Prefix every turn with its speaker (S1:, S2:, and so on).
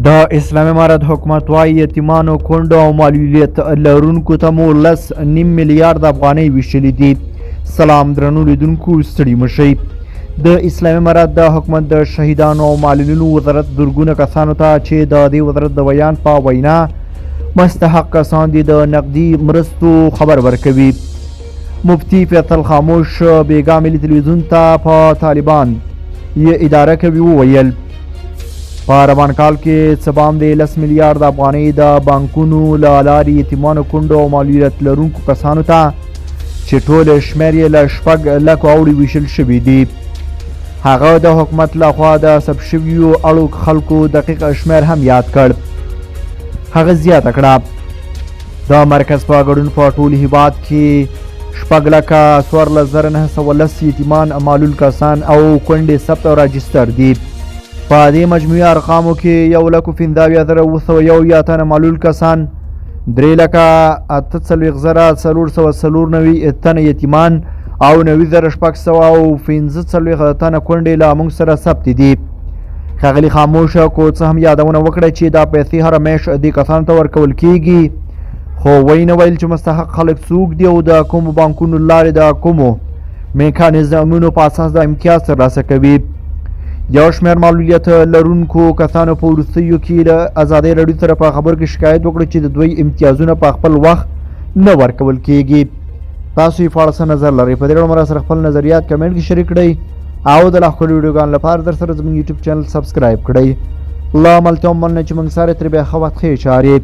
S1: د اسلامي امارت حکومت وايي، یتیمانو، کونډو او معلولیت لرونکو ته مو 10.5 میلیارد افغانۍ ویشلې دي. سلام درنو لیدونکو، ستړي مه شئ. د اسلامي امارت د حکومت د شهیدانو او معلولینو وزارت زرګونه کسانو ته چې د دې وزارت د ویاند په وینا مستحق کسان دي، د نقدي مرستو خبر ورکوي. مفتي فیصل خاموش بیګا ملي تلویزیون ته په طالبان یې اداره کوي وویل، په روان کال کې څه باندې 10 میلیارد افغانۍ د بانکونو له لارې یتیمانو، کونډو او معلولیت لرونکو کسانو ته چې ټول شمېر یې له 6 لکو اوړي ویشل شوي دي. هغه د حکومت لخوا د ثبت شویو اړو خلکو دقیق شمېر هم یاد کړ. هغه زیاته کړه، د مرکز په ګډون په ټول هیواد کې 6,14,910 یتیمان، معلول کسان او کونډې ثبت او راجستر دي. په دې مجموعي ارقامو کې 1,75,701 تنه معلول کسان، 3,48,494 تنه یتیمان او 90,645 تنه کونډې له موږ سره ثبت دي. ښاغلي خاموش که څه هم یادونه وکړه چې دا پیسې هره میاشت دې کسانو ته ورکول کیږي، خو ویې نه ویل چې مستحق خلک څوک دي او د کومو بانکونو لارې د کومو میکانیزمونو په اساس دا امتیاز ترلاسه کوي. یو شمېر معلولیت لرونکو کسانو په وروستیو کې له ازادۍ راډیو سره په خبرو کې شکایت وکړ چې د دوی امتیازونه په خپل وخت نه ورکول کیږي. تاسو یې په اړه څه نظر لرئ؟ په دې اړه مو راسره خپل نظریات کمنټ کې شریک کړئ او د لا ښکلو ویډیوګانو لپاره در سره زموږ یوټیوب چینل subscribe کړئ. له ملتیا مننه چې موږ سره تر بیا ښه وخت ښې چارې.